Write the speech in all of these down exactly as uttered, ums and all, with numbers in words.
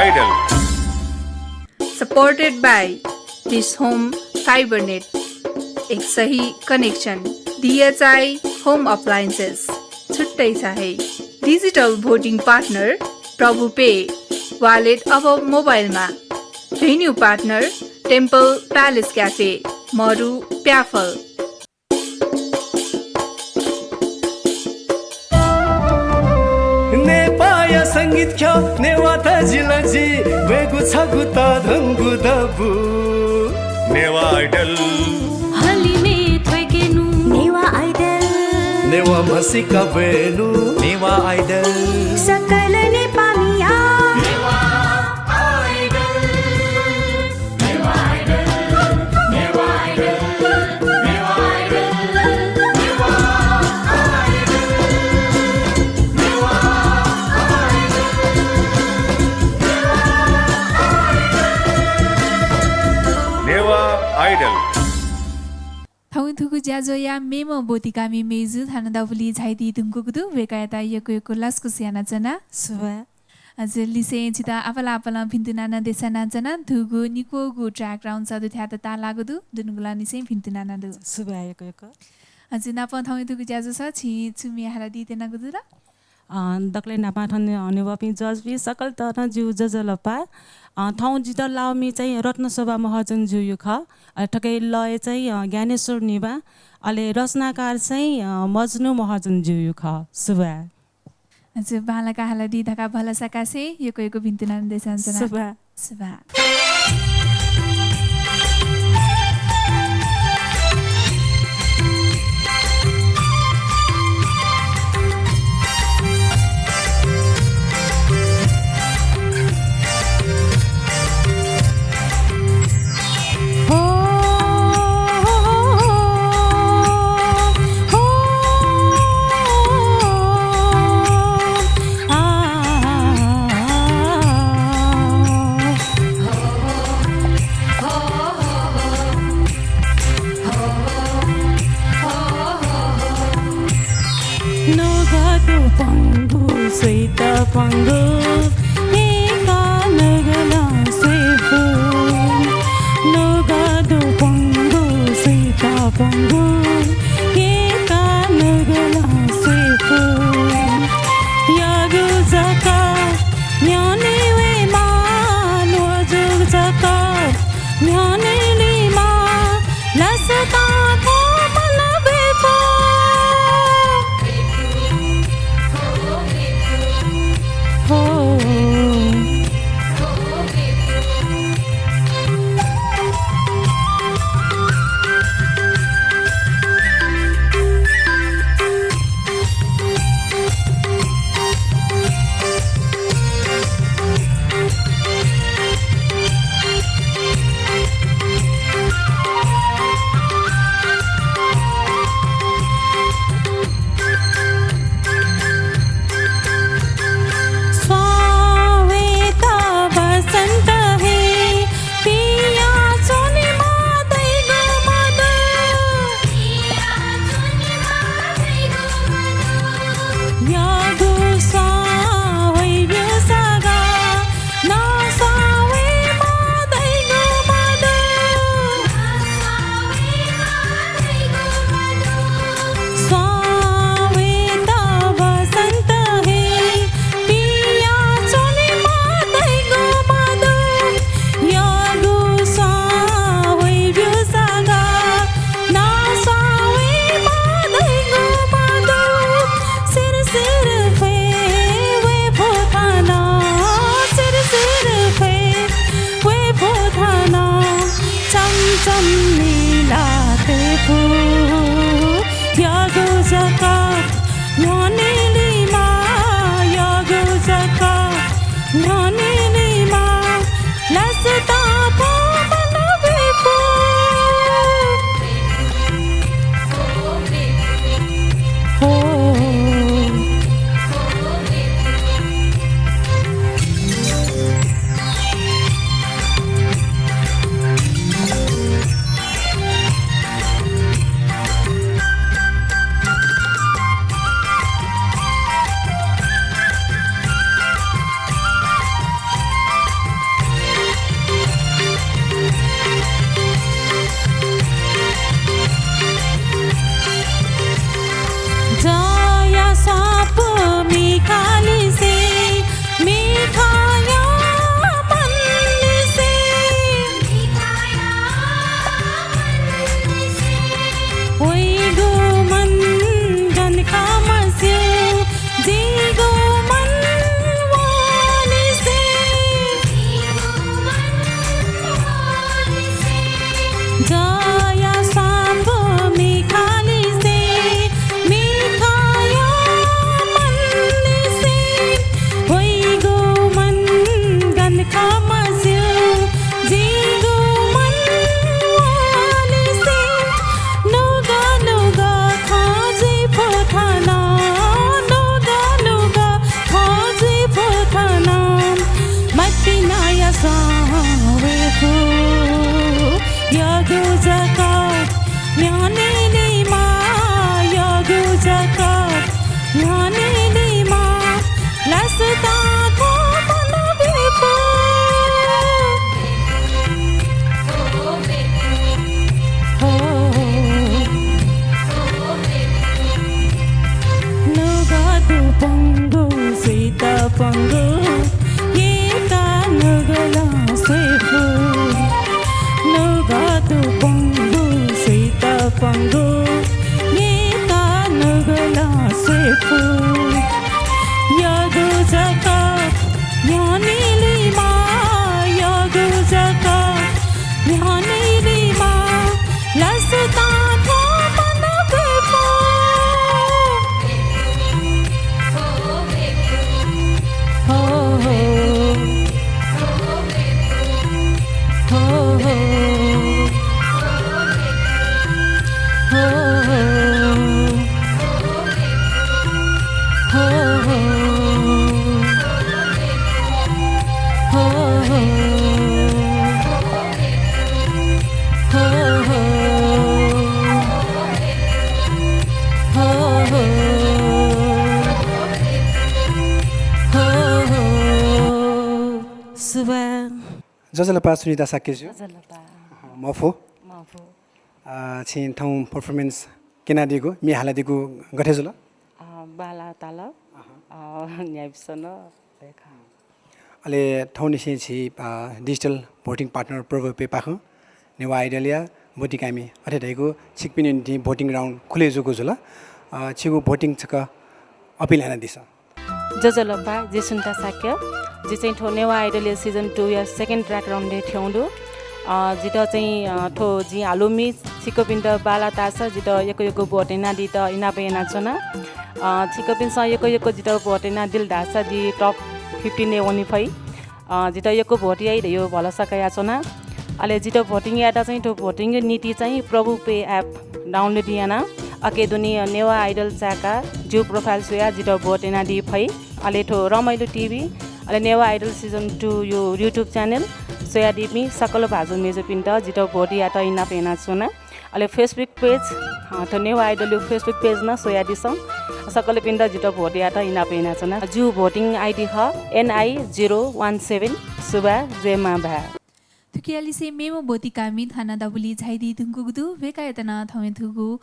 Idol। Supported by Dish Home Fibernet, एक सही connection। DHI Home Appliances, छुट्टै छ है। Digital voting partner प्रभु पे, wallet अब मोबाइलमा। Venue partner Temple Palace Cafe, मरु प्याफल। नेपाःया संगीत ख्यः नेवाः तजिलजि ब्वयेगु छगू तःधंगु दबू। नेवाः Idol। हलिमय् थ्वय्केनु। नेवाः Idol। नेवाः म्हसीका ब्वयेनु। नेवाः Idol। सकल नेपाःमिया। नेवाः Idol। नेवाः Idol। थौं थुगु ज्याझ्वःया मेम्ह ब्वतिकामि मय्जु थन दबुलिइ झायादी धुंकूगु दु। वय्कःयात यक्व यक्व लसकुस यानाच्वना। सुभाय्। हजुर, लिसें छितः आपालं आपालं भिन्तुना नं देछानाच्वना। थुगु निक्वःगु track round सदु थ्यात ताःलाःगु दु, दुनुगलंनिसें भिन्तुना नं दु। सुभाय् यक्व यक्व। हजुर, नापं थौं थुगु ज्याझ्वलय् छिं छु म्ये हालादी त्यनागु दु ला? अ, दकलय् न्हापां थन हनेबहःपिं judge-पिं सकलतय्त जिगु ज्वजलपा। अ, थौं जितः लाःम्ह चाहिँ रत्नशोभा महर्जन ज्यूया खः। अले थुकिया लय चाहिँ, अ, ज्ञानेश्वर निबा। अले रचनाकार चाहिँ, अ, मजनू महर्जन ज्यूया खः। सुभाय्। हजुर, बांलाक हालादी धकाः भलसा कासें यक्व यक्व भिन्तुना नं देछानाच्वना। सुभाय्। सुभाय्। नुगः दु पंगु, स्वइत पंगु, केका नुगलं स्वये फु। नुगः दु पंगु, स्वइत पंगु, केका नुगलं स्वये फु। यागु जक न्ह्यःने वयेमाः, न्वजु जक न्ह्यःने लिमा, लसतां थ्वपनं ब्वये फु। हो। स्वां वयेत वसन्त हे पिया च्वनेमाः धइगु मदु। यागु स्वां वइब्यूसा गा, नं स्वां वयेमाः धइगु मदु। स्वां वयेत वसन्त हे पिया च्वनेमाः धइगु मदु। यागु स्वां वइब्यूसा गा, नं स्वां वयेमाः धइगु मदु। सिरसिर फय् वये फु थन, सिरसिर फय् वये फु थन, चम्चम निला तये फु। यागु जक न्ह्यःने लिमा, यागु जक न्ह्यःने लिमा, लसतां थ्वपनं ब्वये फु। हो। वय्कःयागु जक न्ह्यःने लिमा, यागु जक न्ह्यःने लिमा, लसतां थ्व मनब्यूगु। हो। नुगः दु पंगु, सुइत पंगु, येका नुगलं स्वये फु। नुगः दु पंगु, सुइत पंगु, येका नुगलं स्वये फु। यागु जक न्ह्यःने लिमा, यागु जक न्ह्यःने लिमा, लसतां थ्व मनब्यूगु। हो, हो। हो, हो। हो, हो। हो, हो। हो, हो। हो, हो। हो, हो। हो, हो। सुभाय्। ज्वजलपा सुनिता शाक्यजु। ज्वजलपा। अँ, मफु। मफु। अ, छिं थौं performance क्यनादीगु, म्ये हालादीगु गथे जुल? अ, बांलाः ताल। अहँ। अ, न्ह्याइपुसे नं देखा। अले थौंनिसें छि, अ, digital voting partner प्रभु पेपाखं नेवाः Idol या ब्वति काय्मि अथे धइगु छिकपिनि निंतिं voting round खुले जूगु जुल। अ, छिगु voting छकः appeal यानादिसँ। ज्वजलपा, जि सुनिता शाक्य। जि चाहिँ थ्व नेवाः Idol या season two या second track round य् थ्यंगु दु। अ, जितः चाहिँ, अ, थ्व जिं हालुम्ये छिकपिन्त बांलाः ताःसा जितः यक्व यक्व vote यानादीत इनाप यानाच्वना। अ, छिकपिन्सं यक्व यक्व जितः vote यानादिल धाःसा जि top fifteen य् वने फइ। अ, जितः यक्व vote याइ धयागु भलसा कयाच्वना। अले जितः voting यायेत चाहिँ थ्व voting या निंतिं चाहिँ प्रभु पे app download यानाः अके दुने नेवाः Idol चाय्काः जिगु profile स्वयाः जितः vote यानादी फइ। अले थ्व रमाइलो TV, अले नेवाः Idol season two या YouTube channel स्वयादीपिं सकल भाजु मय्जुपिन्त जितः vote यायेत इनाप यानाच्वना। अले Facebook page, अ, थ्व नेवाः Idol या Facebook page नं स्वयादिसँ। सकलपिन्त जितः vote यायेत इनाप यानाच्वना। जिगु voting ID खः N I zero one seven। सुभाय्, जय मांभाय्। थुकिया लिसें मेम्ह ब्वति काय्मि थन दबुलिइ झायादी धुंकूगु दु, वय्कःयात नं थौंया थुगु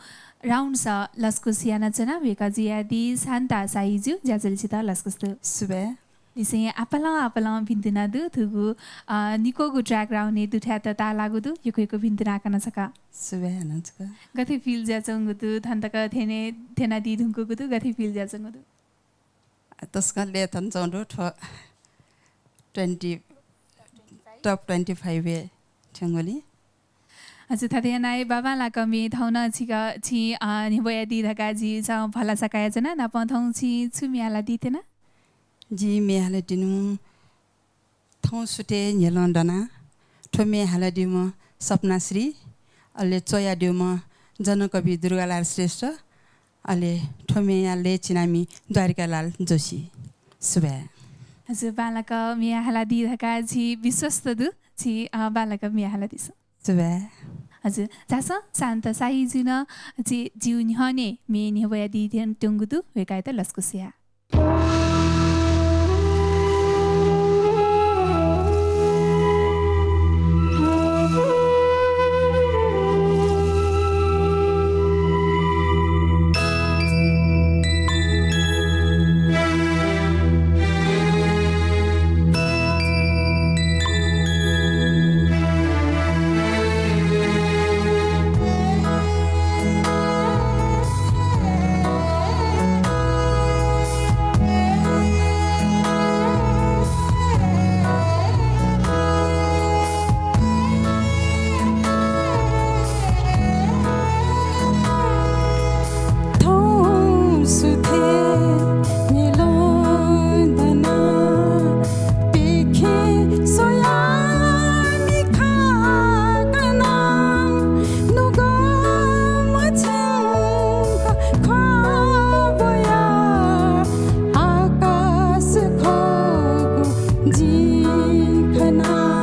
round स लसकुस यानाच्वना। वय्कः जुयादी शान्ता शाहीजु, ज्याझ्वलय् छितः लसकुस दु। सुभाय्। लिसें आपालं आपालं भिन्तुना दु थुगु, अ, निक्वःगु track round य् दुथ्यायेत ताःलाःगु दु, यक्व यक्व भिन्तुना कना छकः। सुभाय् याना छकः। गथे feel जुयाच्वंगु दु, थन तक थ्यने, थ्यनादी धुंकूगु दु, गथे feel जुयाच्वंगु दु? तसकं लय्तायाच्वंगु दु, थ्व twenty, top twenty five य् थ्यंगुलिं। हजुर, थथे यानाः हे बांबांलाक म्ये थौं नं छिक, छिं, अ, न्ह्यब्वयादी धकाः जिं भलसा कयाच्वना। नापं थौं छिं छु म्ये हालादी त्यना? जिं म्ये हालादीगु थौं सुथय् न्ह्यलं दनाः थ्व म्ये हालादीम्ह सपनाश्री, अले च्वयादीम्ह जनकवि दुर्गालाल श्रेष्ठ, अले थ्व म्येया लय् चिनामि द्वारिकालाल जोशी। सुभाय्। हजुर, बांलाक म्ये हालादी धकाः झी विश्वस्त दु। झी, अ, बांलाक म्ये हालादिसँ। सुभाय्। हजुर, झासँ शान्ता शाहीजुं नं झी, जिगु न्ह्यःने म्ये न्ह्यब्वयादी त्यन-, त्यंगु दु, वय्कःयात लसकुस या। थौं सुथय् न्ह्यलं दनाः प्यखें स्वयाः मिखा कनाः नुगः मछिंक ख्वाः ब्वयाः आकाश खःगु जिं खना।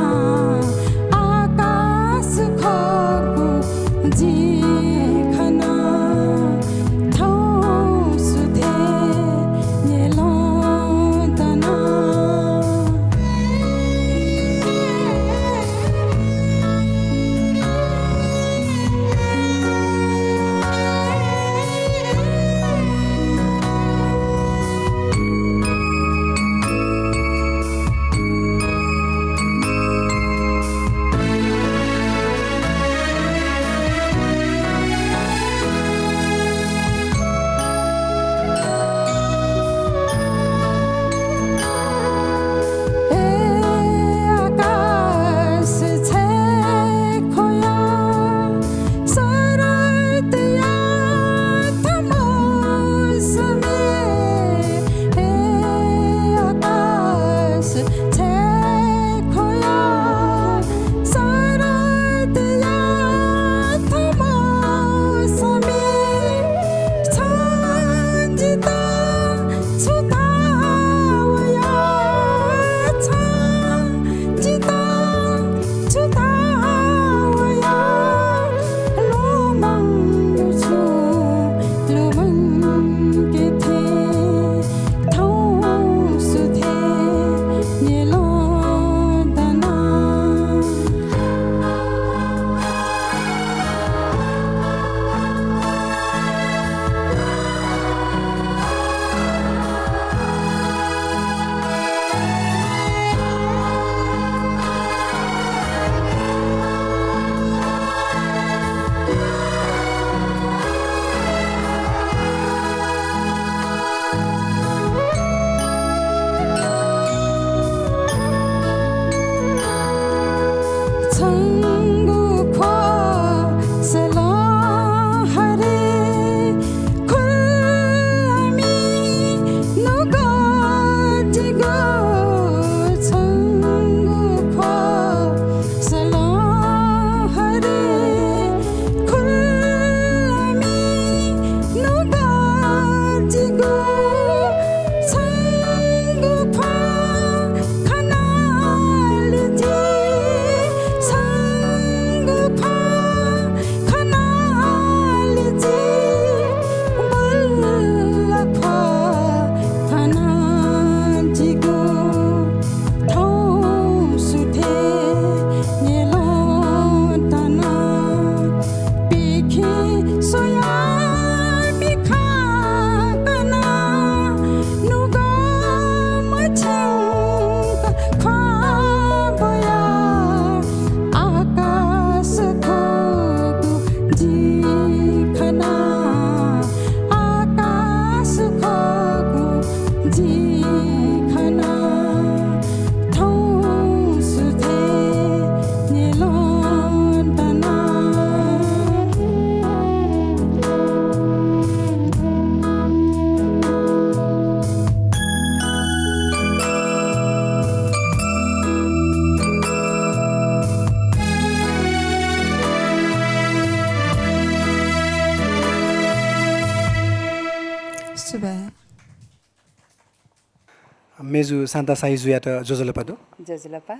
मेजु शान्ता शाही जुयात ज्वजलपा दु। ज्वजलपा।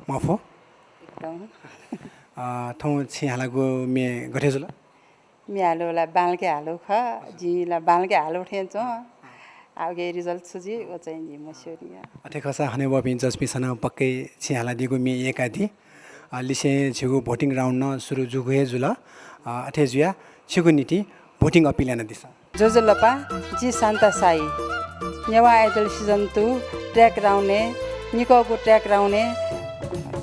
मफु। एकदम। अ, थौं छिं हालागु म्ये गथे जुल? म्ये हालु ला बांलाक हालु खः, जिं ला बांलाक हालु थें च्वं। आः उके result छु जुइ, व चाहिँ जिं मस्यू नि। अथे खःसा हनेबहःपिं judge-पिन्सं नं पक्कै छिं हालादीगु म्ये यय्कादी। अ, लिसें छिगु voting round नं सुरु जूगु हे जुल। अ, अथे जुयाः छिगु निंतिं voting appeal यानादिसँ। ज्वजलपा, जि शान्ता शाही। Newah Idol season two track round-य्, निक्वःगु track round-य्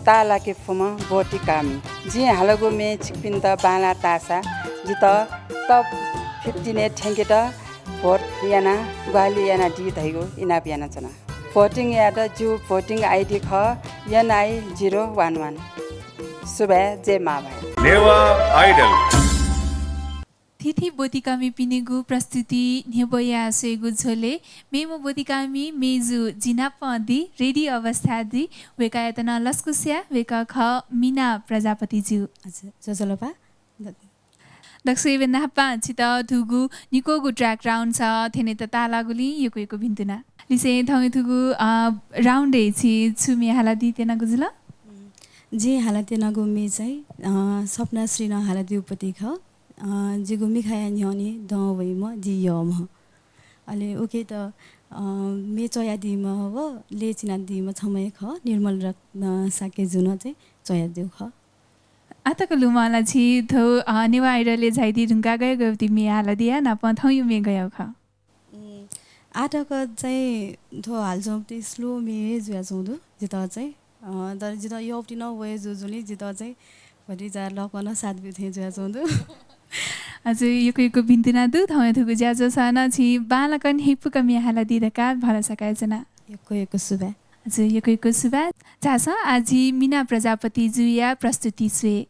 ताःलाके फुम्ह ब्वति कामि। जिं हालागु म्ये छिकपिन्त बांलाः ताःसा जितः top fifteen-य् थ्यंकेत vote यानाः ग्वाहालि यानादी धइगु इनाप यानाच्वना। Voting यायेत जिगु voting ID खः N I zero one one। सुभाय्, जय मांभाय्। नेवाः Idol। थीथी ब्वतिकामिपिनिगु प्रस्तुति न्ह्यब्वया स्वयेगु झ्वलय् मेम्ह ब्वतिकामि मेजु जि नाप दी, ready अवस्थाय् दी। वय्कःयात नं लसकुस याये, वय्कः खः मिना प्रजापति ज्यू। हजुर, ज्वजलपा। द-, दक्वसिबें न्हापां छितः थुगु निक्वःगु track round-य् थ्यनेत ताःलाःगुलिं यक्व यक्व भिन्तुना। लिसें थौं थुगु, अ, round-य् छि छु म्ये हालादी त्यनागु जुल? जिं हालात्यनागु म्ये चाहिँ, अ, सपना श्रीनं हालादीगु पति खः। अ, जिगु मिखाया न्ह्यःने दं वइम्ह जि यःम्ह। अले उकेत, अ, म्ये च्वयादीम्ह व लय् चिनादीम्ह छम्ह हे खः, निर्मल रत्न शाक्यजुं चाहिँ च्वयादीगु खः। आःतक लुमं ला छि थ्व, अ, नेवाः Idol-य् झायादी धुंकाः गय् गय् म्ये हालादिया, नापं थौंया म्ये गय् खः? उम्, आःतक चाहिँ थ्व हालाच्वंपिं slow म्ये हे जुयाच्वंगु दु जितः चाहिँ। अ, तर जितः यःपिं नं वये जूगुलिं जितः चाहिँ भतिचा लकं नं साथ ब्यू थें जुयाच्वंगु दु। हजुर, यक्व यक्व भिन्तुना दु, थौंया थुगु ज्याझ्वलय् नं छिं बांलाक न्ह्यइपुक म्ये हालादी धकाः भलसा कयाच्वना। यक्व यक्व सुभाय्। हजुर, यक्व यक्व सुभाय्। झासँ आः झी मिना प्रजापति ज्यूया प्रस्तुति स्वये।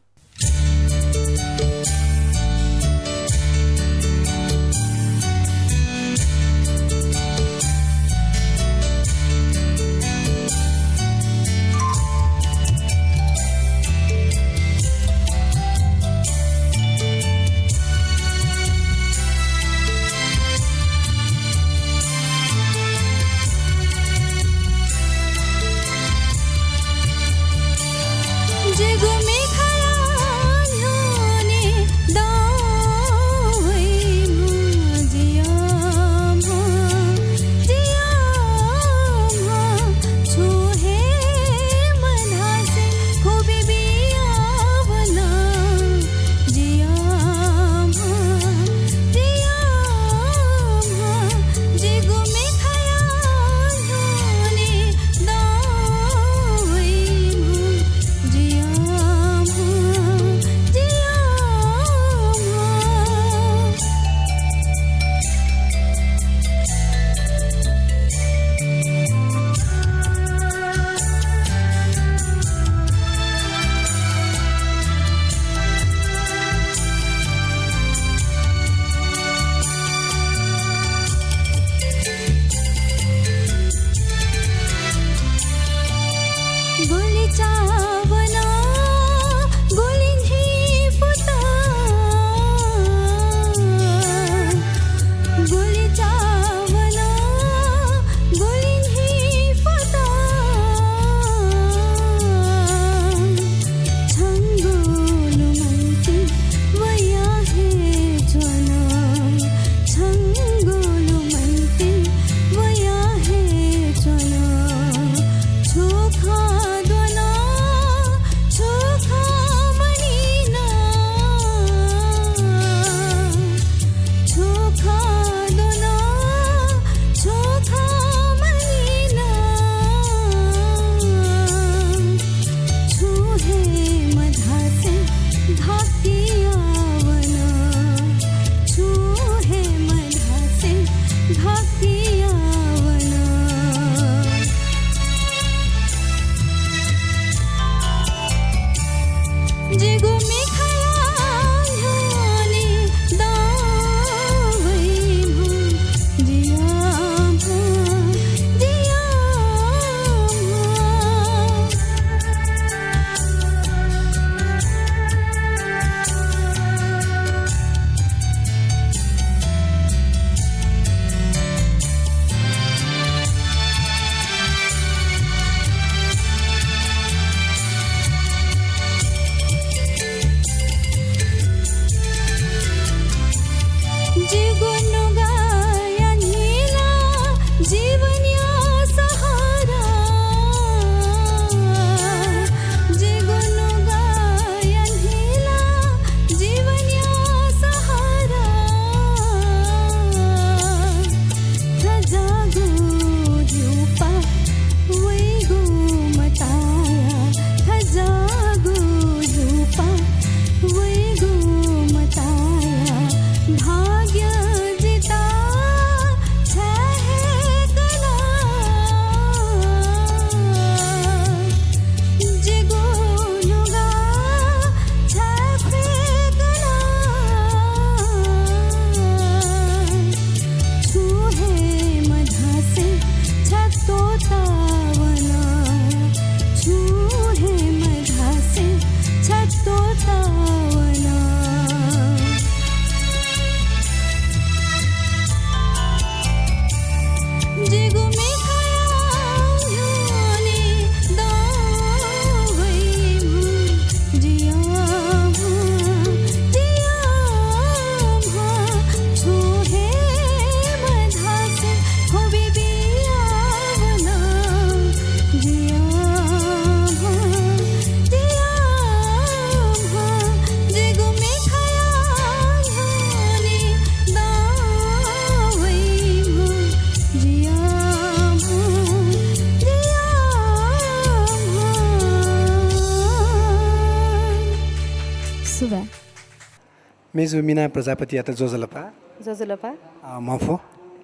मेजु मिना प्रजापतियात ज्वजलपा। ज्वजलपा। अ, म्हफु।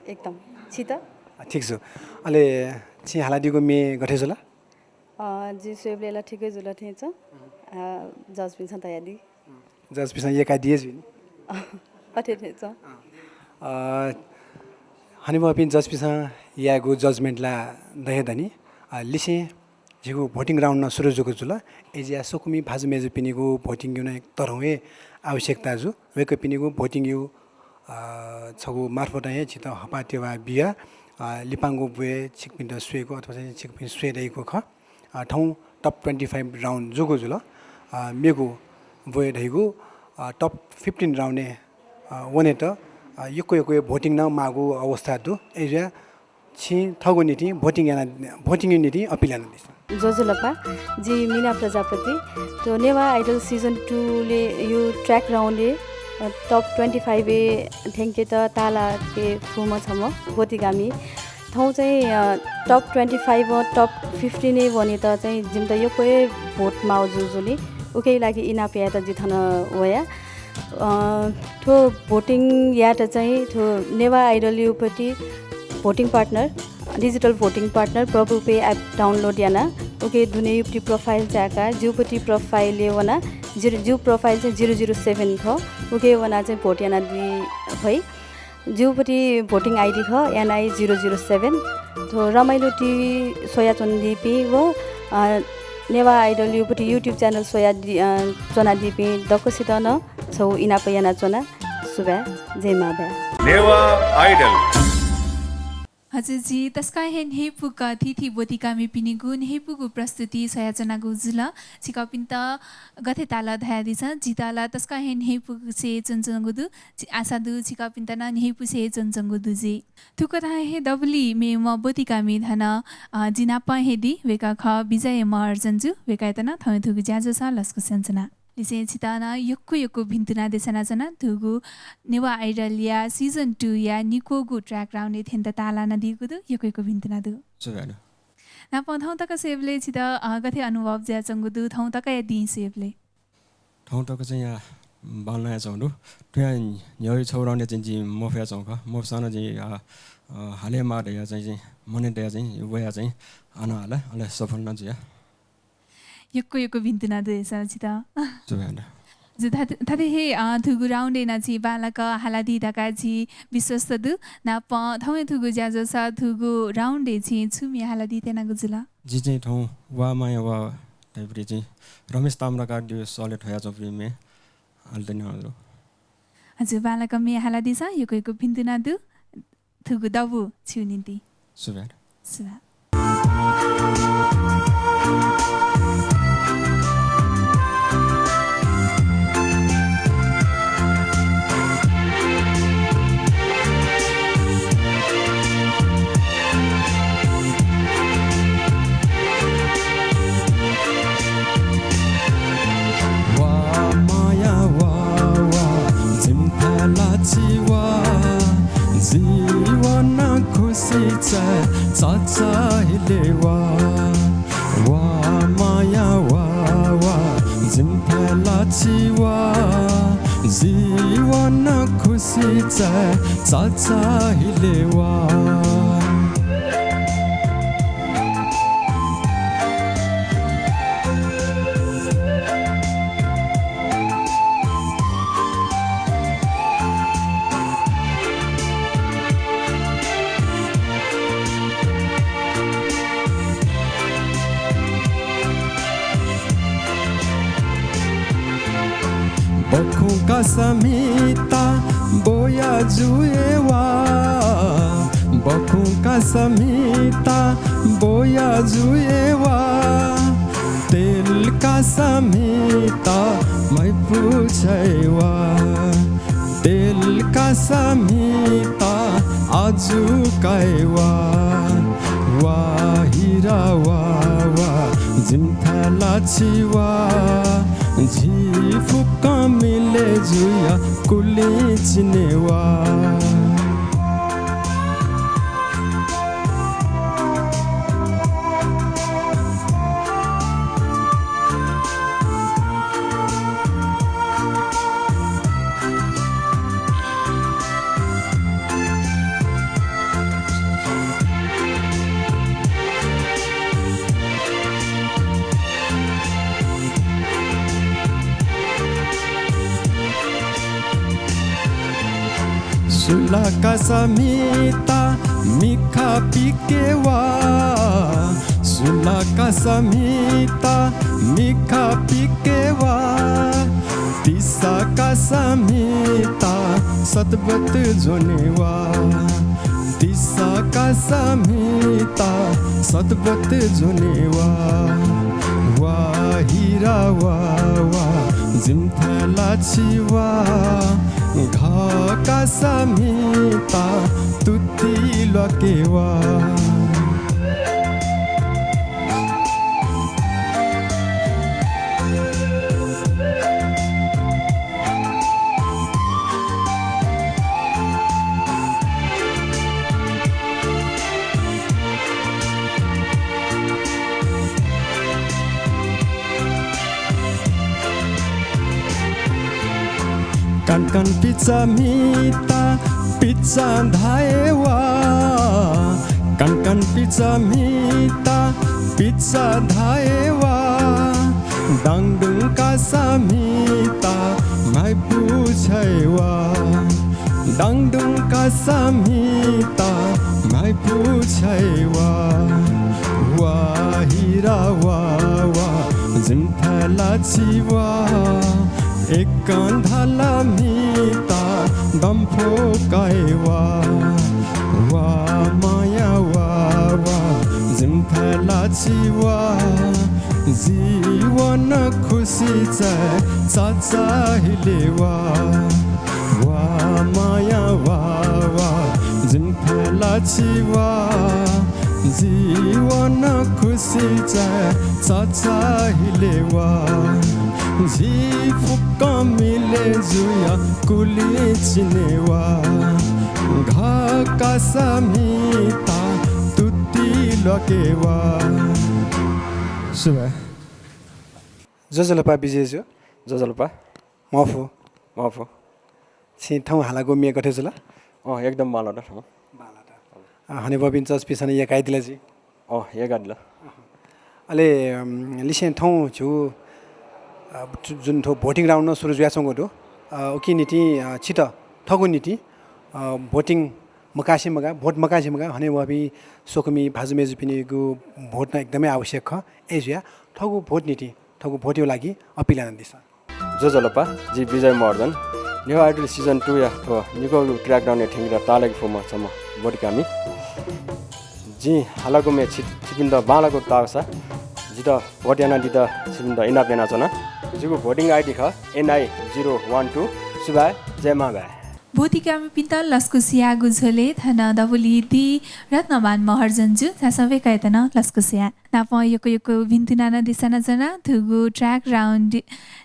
एकदम। छित? अ, ठीक छु। अले छिं हालादीगु म्ये गथे जुल? अ, जिं स्वयेबलय् ला ठिकै जुल थें च्वं। अ, जजपिन्सं धयादी। जजपिन्सं यय्कादी हे जुइ नि। अथे थें च्वं। अ, हनेबहःपिं जजपिन्सं यायेगु judgement ला द हे दनि। अ, लिसें झीगु voting round नं सुरु जूगु जुल। अय्जुयाः स्वकुमि भाजु मय्जुपिनिगु voting यायेगु नं एक तःधंगु हे आवश्यकता जू। वय्कःपिनिगु voting यायेगु, अ, छगू मार्फत हे झीत हपाः तेवा बियाः, अ, लिपांगु ब्वय् छिकपिन्त स्वयेगु अथवा चाहिँ छिकपिं स्वये दइगु खः। अ, थौं top twenty five round जूगु जुल। अ, मेगु ब्वय् धइगु, अ, top fifteen round य्, अ, वनेत, अ, यक्व यक्व voting नं माःगु अवस्था दु। अय्जुयाः छिं थःगु निंतिं voting याना, voting या निंतिं appeal यानादिसँ। ज्वजलपा, जि मिना प्रजापति। थ्व नेवाः Idol season two ले यु track round य्, अ, top twenty five य् थ्यंकेत ताःलाके फुम्ह छम्ह ब्वतिकामि। थौं चाहिँ, अ, top twenty five व top fifteen य् वनेत चाहिँ जिमित यक्व हे vote माः जुजुलि। उकिया लागि इनाप यायेत जि थन वया। अ, थ्व voting यायेत चाहिँ थ्व नेवाः Idol यु पति voting partner, digital voting partner प्रभु पे app download याना, उके दुने युपति profile चायेका, जिउपति profile य् वना, जिर-, जिउ profile चाहिँ zero zero seven खः, उके वना चाहिँ vote यानादी फइ। जिउपति voting ID खः N I zero zero seven। थ्व रमाइलो TV स्वयाच्वनादीपिं व, अ, नेवाः Idol युपति YouTube channel स्वयादी-, अ, च्वनादीपिं दक्वसित नं छगू इनाप यानाच्वना। सुभाय्, जय मांभाय्। नेवाः Idol। हजुर, जि तसकं हे न्ह्यइपुक थीथी ब्वतिकामिपिनिगु न्ह्यइपुगु प्रस्तुति स्वयाच्वनागु जुल। छिकपिन्त गथे ताल धयादिसँ, जितः ला तसकं हे न्ह्यइपुसे च्वनाच्वंगु दु। जि आशा दु, छिकपिन्त नं न्ह्यइपुसे च्वनाच्वंगु दु जुइ। थुकथं हे दबुलिइ मेम्ह ब्वतिकामि थन, अ, जि नाप हे दी, वय्कः खः विजय महर्जन जु, वय्कःयात नं थौंया थुगु ज्याझ्वलय् लसकुस यानाच्वना। लिसें छितः नं यक्व यक्व भिन्तुना देछानाच्वना, थुगु नेवाः Idol या season two या निक्वःगु track round य् थ्यनेत ताःलानादीगु दु, यक्व यक्व भिन्तुना दु। सुभाय् दु। नापं थौं तक स्वयेबलय् छितः, अ, गथे अनुभव जुयाच्वंगु दु, थौं तकया दिं स्वयेबलय्? थौं तक चाहिँ या बांलानाच्वंगु दु। थुया न्ह्यःया छगू round य् चाहिँ जिं मफयाच्वंगु खः। मफुसां नं जिं, अ, अ, हाले माः धया चाहिँ, चाहिँ मनय् तया चाहिँ वया चाहिँ हानं हाला, अले सफल नं जुया। यक्व यक्व भिन्तुना दु हे सर छितः। सुभाय् दु। जि थथे, थथे हे, अ, थुगु round य् नं झी बांलाक हालादी धकाः झी विश्वस्त दु। नापं थौंया थुगु ज्याझ्वलय् थुगु round य् झी छु म्ये हालादी त्यनागु जुल? जि चाहिँ थौं वा माया वा धइपुटी चाहिँ रमेश ताम्राकार दिवस सले थ्वयाच्वंपुटी म्ये हालादी त्यनागु जुल। हजुर, बांलाक म्ये हालादिसँ, यक्व यक्व भिन्तुना दु। थुगु दबू छिगु निंतिं। सुभाय्। सुभाय्। वा माया वा वा, जिमिथाय् लाछि वा, जीवन खुसी चाये चचाहिले वा। वा माया वा वा, जिमिथाय् लाछि वा, जीवन खुसी चाये चचाहिले वा। बखुंकासा म्हिता ब्वया जुये वा, बखुंकासा म्हिता ब्वया जुये वा, तेलकासा म्हिता म्हाइपुछ्याये वा, तेलकासा म्हिता आजु काये वा। वा हिरा वा वा, जिमिथाय् लाछि वा, झी फुक्कं मिले जुया कुलिं चिने वा। सुलाकासा म्हिता मिखा पिके वा, सुलाकासा म्हिता मिखा पिके वा, तिसाकासा म्हिता सतबत ज्वने वा, तिसाकासा म्हिता सतबत ज्वने वा, वा हिरा वा, वा जिम्था लाछि वा, घकासा म्हिता तुति ल्वाके वा। कानकान पिचा म्हिता पिचा धाये वा, कानकान पिचा म्हिता पिचा धाये वा, डाङडुङकासा म्हिता म्हाइपु छ्यये वा, डाङडुङकासा म्हिता म्हाइपु छ्यये वा, वा हिरा वा, वा जिम्था लाछि वा, एकं धाला म्हिता दम्फो काये वा, वा माया वा, वा जिम्था लाछि वा, जीवन खुसी चाये चाचा हिले वा, वा माया वा, वा जिम्था लाछि वा, जीवन खुसी चाये चाचा हिले वा, झी फुक्कं मिले जुया कुलि चिने वा, घकासा म्हिता तुति ल्वाके वा। सुभाय्। ज्वजलपा विजय जु। ज्वजलपा। मफु। मफु। छिं थौं हालागु म्ये गथे जुल? अँ, एकदम बांलात थौं। बांलात। अ, हनेबहःपिन्त चर्चापिसं नं यय्कादिल जुइ। अँ, यय्कादिल। अले, अम, लिसें थौं झीगु, अ, जु-, जुन थ्व voting round नं सुरु जुयाच्वंगु दु। अ, उकिं निंतिं, अ, छित थःगु निंतिं, अ, voting मकासे मगाः, vote मकासे मगाः, हनेबहःपिं स्वकुमि भाजु मय्जुपिनिगु vote नं एकदमै आवश्यक खः। अय्जुयाः थःगु vote निंतिं, थःगु vote-या लागि appeal यानादिसँ। ज्वजलपा, जि विजय महर्जन। नेवाः Idol season two-या थ्व निक्वःगु track round-य् थ्यंकेत ताःलाके फुम्ह छम्ह ब्वतिकामि। जिं हालागु म्ये छि-, छिपिन्त बांलाक ताःसा जितः vote यानादीत छिपिन्त इनाप यानाच्वना। जिगु voting ID खः N I zero one two। सुभाय्, जय मांभाय्। ब्वतिकामिपिन्त लसकुस यायेगु झ्वलय् थन दबुलिइ दी रत्नमान महर्जन जु, झासँ वय्कःयात नं लसकुस याये। नापं यक्व यक्व भिन्तुना नं देछानाच्वना। थुगु track round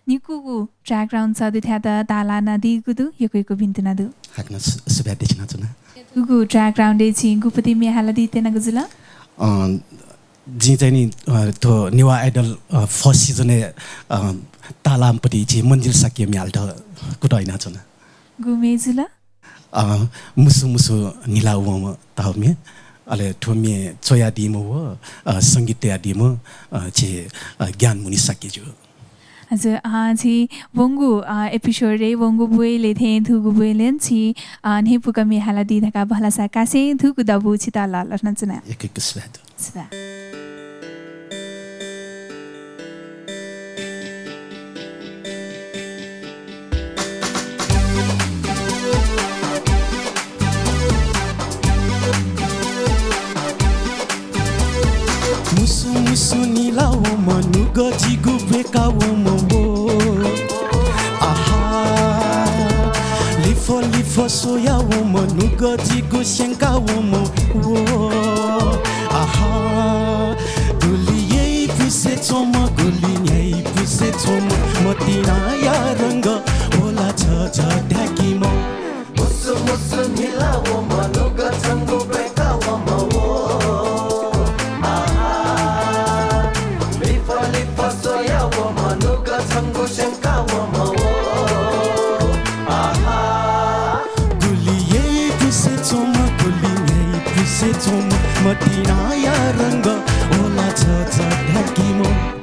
निकूगु track round सः दु थ्यात ताःलानादीगु दु, यक्व यक्व भिन्तुना दु। हाकनं सु-, सुभाय् देछानाच्वना। थुगु track round-य् छिं गुपति म्ये हालादी त्यनागु जुल? अँ, जिं चाहिँ नि, अ, थ्व नेवाः Idol, अ, first season-य्, अ, ताःलाःम्ह पति झी मन्जिल शाक्य म्ये हालेत कुतः यानाच्वना। गु म्ये जुल? अ, मुसु मुसु न्हिला वंम्ह धाःगु म्ये। अले थ्व म्ये च्वयादीम्ह व, अ, संगीत तयादीम्ह, अ, झी, अ, ज्ञानमुनि शाक्य जु। हजुर, अ, झी वंगु, अ, episode-य् वंगु ब्वय्‌लय् थें थुगु ब्वय्‌लय् नं छि, अ, न्ह्यइपुक म्ये हालादी धकाः भलसा कासें थुगु दबू छित लःल्हानाच्वना। यक्व यक्व सुभाय् दु। सुभाय्। मुसु मुसु न्हिला वंम्ह नुगः जिगु ब्वय्का वंम्ह व। आहा, लिफः लिफः स्वया वंम्ह नुगः जिगु स्यंका वंम्ह व। आहा, गुलि याइपुसे च्वंम्ह, गुलि न्ह्याइपुसे च्वंम्ह, मतिनाया रंग ओला झःझः धाय्कीम्ह। मुसु मुसु न्हिला वंम्ह नुगः छंगु ब्वय्का वंम्ह व। आहा, लिफः लिफः स्वया वंम्ह नुगः छंगु स्यंका वंम्ह व। आहा, गुलि याइपुसे च्वंम्ह, गुलि न्ह्याइपुसे च्वंम्ह, मतिनाया रंग ओला झःझः धाय्कीम्ह।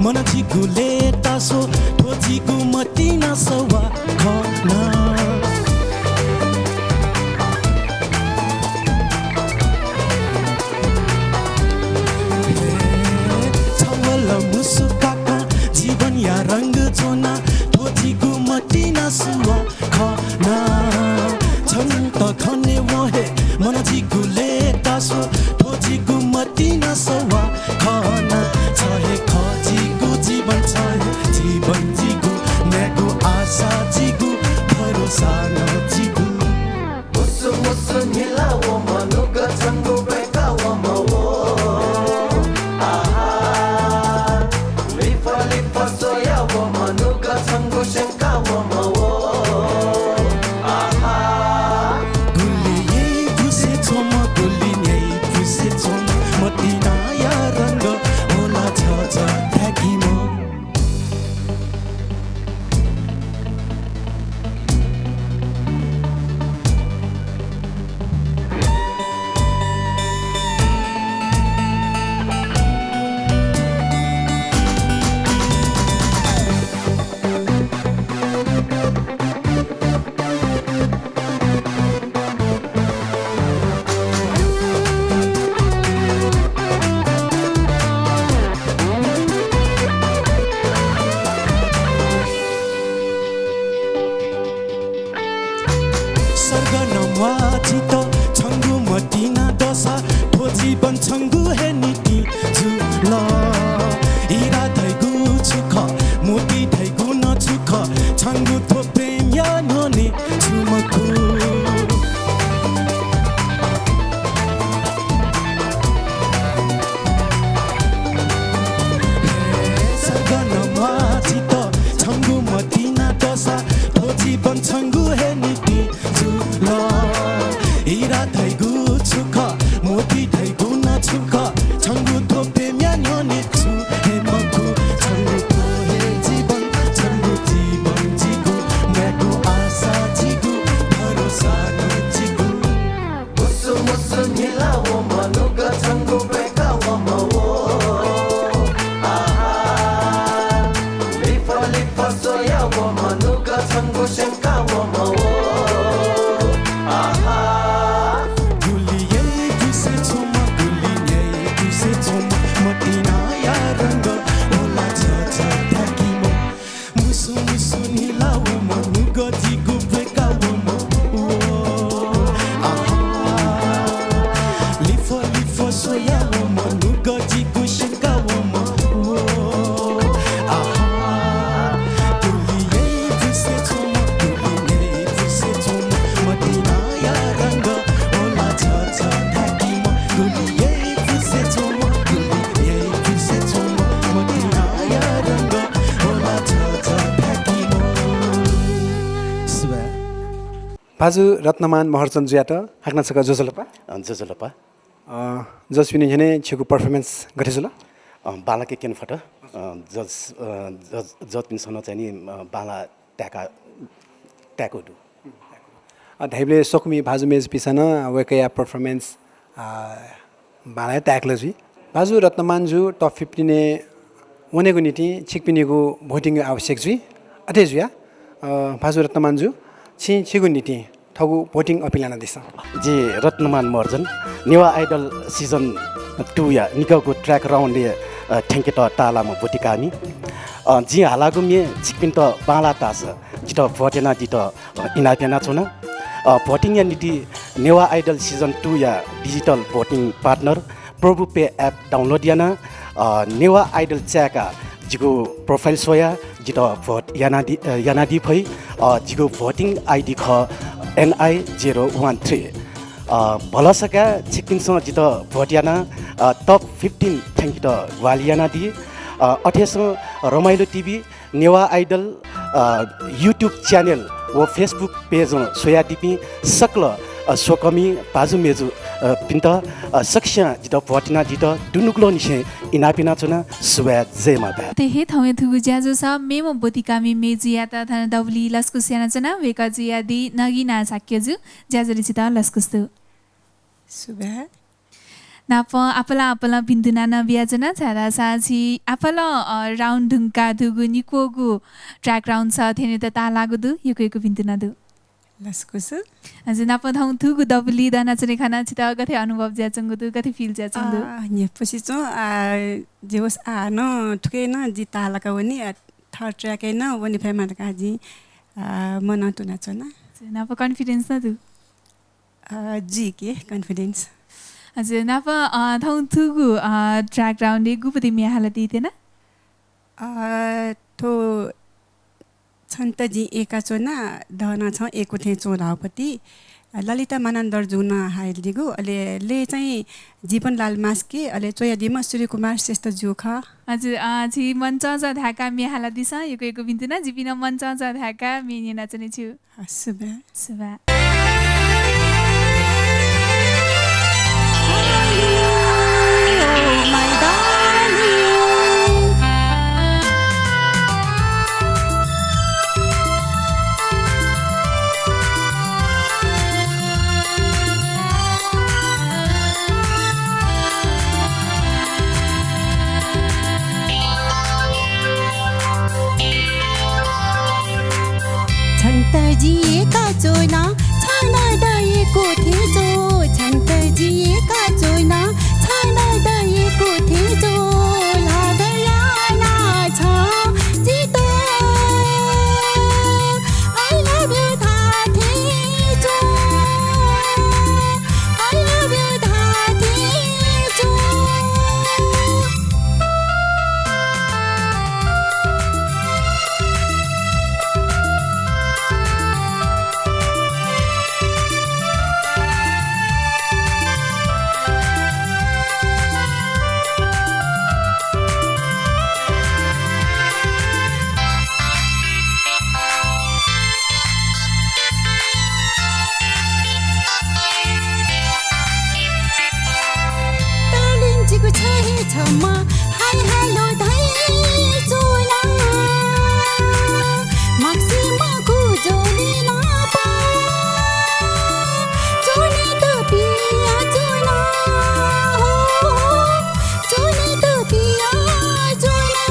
मन जिगु लय्तास्व, थ्व जिगु मतिना सवाः खना। हे, छवल मुसुकाकां जीवनया रंग ज्वना, थ्व जिगु मतिना सवाः खना। छन्त खनेवं हे मन जिगु लय्तास्व, थ्व जिगु मतिना सवाः खना। छ हे खः जिगु जीवन, छ हे जीवन जिगु, न्यागू आशा जिगु, भरोसा नं जिगु। मुसु मुसु न्हिला व मनुग छंगु ब्वय्का व मवो। आहा, लिफा लिफा स्वया व मनुग छंगु स्यंका व मवो। आहा, गुलि याइ पुसे च्वंम्ह, गुलि न्याइ पुसे च्वंम्ह, मतिनाया रंग ओला झःझः धाय्कीम्ह। सर्ग नं म्वाः जितः छंगु मतिना दःसा, थ्व जीवन छंगु हे निंतिं जुल। हिरा धइगु छु खः, मोती धइगु नं छु खः, छंगु थ्व प्रेमया न्ह्यःने छु मखु। सर्ग नं म्वाः जितः छंगु मतिना दःसा, थ्व जीवन छंगु हे निंतिं जुल। हिरा धइगु छु खः, मोती धइगु नं छु खः, छंगु थ्व प्रेमया न्ह्यःने छु हे मखु। छंगु थ्व हे जीवन, छंगु जीवन जिगु, न्यागू आशा जिगु, भरोसा नं जिगु। मुसु मुसु न्हिला व मनुग छंगु ब्वय्का व मवो। आहा, लिफा लिफा स्वया व मनुग छंगु स्यंका व मवो। आहा, गुलि याइ पुसे च्वंम्ह, गुलि न्याइ पुसे च्वंम्ह, मतिनाया रंग ओला झःझः धाय्कीम्ह। मुसु मुसु न्हिला व मनुग जिगु ब्वय्का व मवो। आहा, लिफा लिफा स्वया व मनुग जिगु स्यंका व मवो। आहा, गुलि याइ पुसे च्वंम्ह, गुलि न्याइ पुसे च्वंम्ह, मतिनाया रंग ओला झःझः धाय्कीम्ह। गुलि याइ पुसे च्वंम्ह, गुलि न्याइ पुसे च्वंम्ह, मतिनाया रंग ओला झःझः धाय्कीम्ह। सुभाय्। भाजु रत्नमान महर्जन जुयात हाकनं छकः ज्वजलपा। अँ, ज्वजलपा। अ, जजपिनि न्ह्यःने छिगु performance गथे जुल? अ, बांलाक क्यने फत। अ, जज, अ, जज, जजपिन्सं नं चाहिँ नि, अ, बांला ताय्का, ताय्कू दु। अ, धाइबलय् स्वकुमि भाजु मय्जुपिन्सं नं वय्कःया performance, अ, बांला हे ताय्कल जुइ। भाजु रत्नमान जु top fifteen-य् वनेगु निंतिं छिकपिनिगु voting आवश्यक जुइ। अथे जुया, अ, भाजु रत्नमान जु, छिं छिगु निंतिं थःगु voting appeal यानादिसँ। जि रत्नमान महर्जन, नेवाः Idol season two-या निकःगु track round-य्, अ, थ्यंकेत ताःलाःम्ह ब्वतिकामि। अ, जिं हालागु म्ये छिकपिन्त बांलाः ताःसा जितः vote यानादीत, अ, इनाप यानाच्वना। अ, voting-या निंतिं नेवाः Idol season two-या digital voting partner प्रभु Pay app download यानाः, अ, नेवाः Idol चाय्काः जिगु profile स्वयाः जितः vote यानादी, अ, यानादी फइ। अ, जिगु voting ID खः N I zero one three। अ, भलसा काय् छिकपिन्सं जितः vote यानाः, अ, top fifteen थ्यंकेत ग्वाहालि यानादी। अ, अथेसं रमाइलो TV, नेवाः Idol, अ, YouTube channel व Facebook page-ं स्वयादीपिं सकल, अ, स्वकुमि भाजु मय्जु, अ, पिन्त, अ, सकसियां जितः vote यानादीत दुनुगलंनिसें इनाप यानाच्वना। सुभाय्, जय माता। अथे हे थौंया थुगु ज्याझ्वलय् मेम्ह ब्वतिकामि मय्जुयात थन दबुलिइ लसकुस यानाच्वना। वय्कःजुया दिं नगिना शाक्यजु, ज्याझ्वलय् छितः लसकुस दु। सुभाय्। नापं आपालं आपालं भिन्तुना नं बियाच्वना, छाय्धाःसा झी आपालं, अ, round धुंकाः दुगु निक्वःगु track round सः थ्यनेत ताःलाःगु दु, यक्व यक्व भिन्तुना दु। लसकुस। हजुर, नापं थौं थुगु दबुलिइ दनाच्वने खनाः छितः गथे अनुभव जुयाच्वंगु दु, गथे feel जुयाच्वंगु दु? अ, न्ह्यइपुसे च्वं, अ, जे होस्, अ, नं थुके नं जि ताःलाका वने, अ, थः track-य् नं वने फयेमा धकाः जिं, अ, मनं तुनाच्वना। हजुर, नापं confidence नं दु? अ, जुइके confidence। हजुर, नापं, अ, थौं थुगु, अ, track round-य् गुपति म्ये हालादी त्यना? अ, थ्व छन्त जिं यय्काच्वना, दःनं छं यय्कू थें च्वं धाःगु पति। अ, ललिता मानन्धरजुं नं हालादीगु, अले लय् चाहिँ जीवन लाल मास्के, अले च्वयादीम्ह सूर्यकुमार श्रेष्ठजु खः। हजुर, अ, झी मञ्चं च्वं धाय्काः म्ये हालादिसँ, यक्व यक्व भिन्तुना, जिपिं नं मञ्चं च्वं धाय्काः म्ये न्यनाच्वने छु। सुभाय्। सुभाय्। छन्त जिं यय्काच्वना, छं नं दय्कू थें च्वं। छन्त जिं यय्काच्वना, छं नं दय्कू थें च्वं। ल्हाः धयाना छं जितः I love you धाःथें च्वं। I love you धाःथें च्वं। Darling, जिगु छ्यं हे छम्ह hi hello धयाच्वना। माक्सी मखु ज्वने नापं च्वनेत पियाच्वना। हो, हो, च्वनेत पियाच्वना।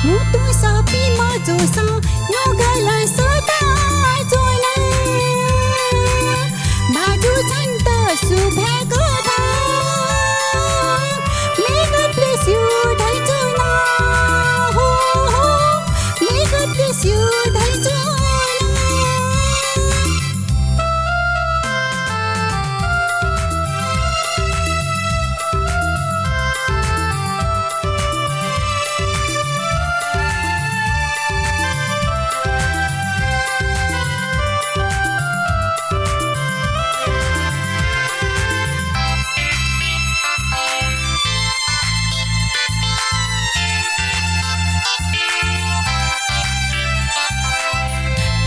म्हुतु सःपिं मजूसां न्हूगलय् सःताच्वना। भाजु छन्त सुभाय् कथं May God bless you धयाच्वना। हो, हो, May God bless you धयाच्वना।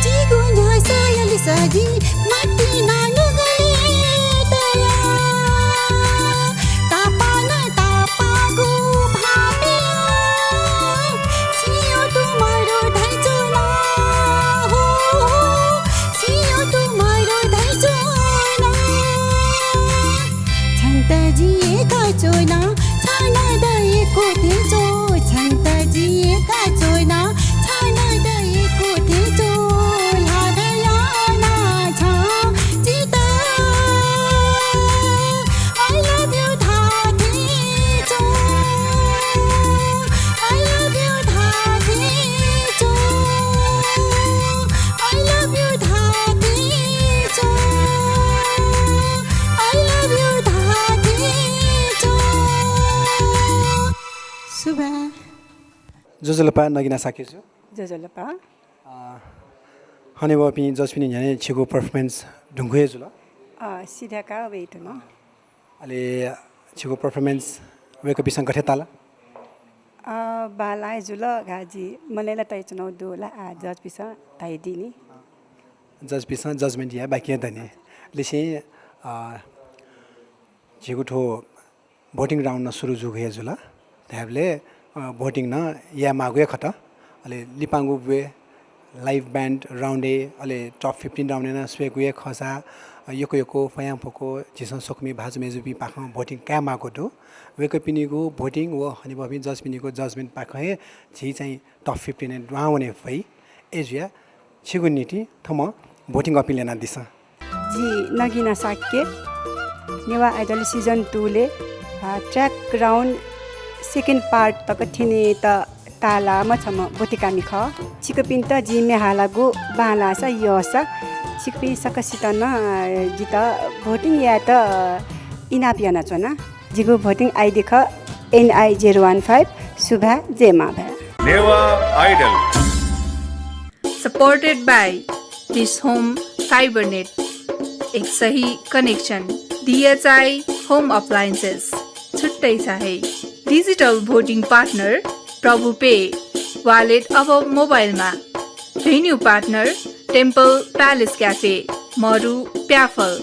जिगु न्ह्यसः यालिसें जि मातिना नुगलय् तया। तापानं तापाःगु भाःपिं छिं अतुं मरु धयाच्वना। हो, हो, छिं अतुं मरु धयाच्वना। छन्त जिं यय्काच्वना, छं नं दय्कू थें च्वं। छन्त जिं यय्काच्वना, छं नं दय्कू थें च्वं। ल्हाः धयाना छं जितः I love you धाःथें च्वं। I love you धाःथें च्वं। I love you धाःथें च्वं। I love you धाःथें च्वं। सुभाय्। ज्वजलपा नगिना शाक्यजु। ज्वजलपा। अ, हनेबहःपिं जजपिनि न्ह्यःने छिगु performance धुंकू हे जुल। अ, सिधय्काः वयाच्वना। अले छिगु performance वय्कःपिन्सं गथे ताल? अ, बांलाः हे जुल धकाः जि मनय् ला तयाच्वनागु दु ला, आः जजपिन्सं धयादी नि। जजपिन्सं judgement याये बाकि हे दनि। लिसें, अ, झीगु थ्व Voting round नं सुरु जूगु हे जुल। धायेबलय्, अ, voting नं यायेमाःगु हे खः। अले लिपांगु ब्वय् live band round-य्, अले top fifteen round-य् नं स्वयेगु हे खःसा, अ, यक्व यक्व फयांफक्व झीसं स्वकुमि भाजु मय्जुपिं पाखें voting कायेमाःगु दु। वय्कःपिनिगु voting व हनेबहःपिं judge-पिनिगु judgement पाखें हे झी चाहिँ top fifteen-य् दुहां वने फइ। अय्जुयाः छिगु निंतिं थ्व voting appeal यानादिसँ। जि नगिना शाक्य, नेवाः Idol season two-लय्, अ, track round second part तक थ्यनेत ताःलाःम्ह छम्ह ब्वतिकामि खः। छिकपिन्त जिं म्ये हालागु बांलाःसा यःसा छिकपिं सकसितं नं, अ, जितः voting यायेत, अ, इनाप यानाच्वना। जिगु voting ID खः N I zero one five। सुभाय्, जय मांभाय्। Newah Idol। Supported by Dish Home Fibernet, एक सही connection। D H I Home Appliances, छुट्टै छ है। Digital voting partner प्रभु पे, wallet अब मोबाइलमा। Venue partner Temple Palace Cafe, मरु प्याफल।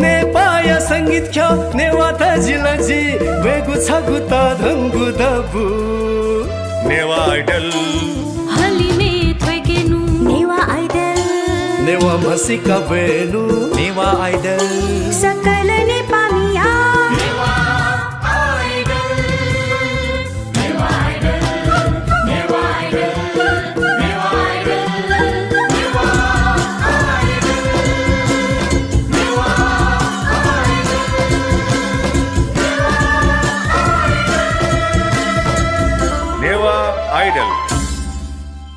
नेपाःया संगीत ख्यः, नेवाः तजिलजि ब्वयेगु छगू तःधंगु दबू। नेवाः Idol। हलिमय् थ्वय्केनु। नेवाः Idol। नेवाः म्हसीका ब्वयेनु। नेवाः Idol। सकल नेपाःमिया। नेवाः Idol।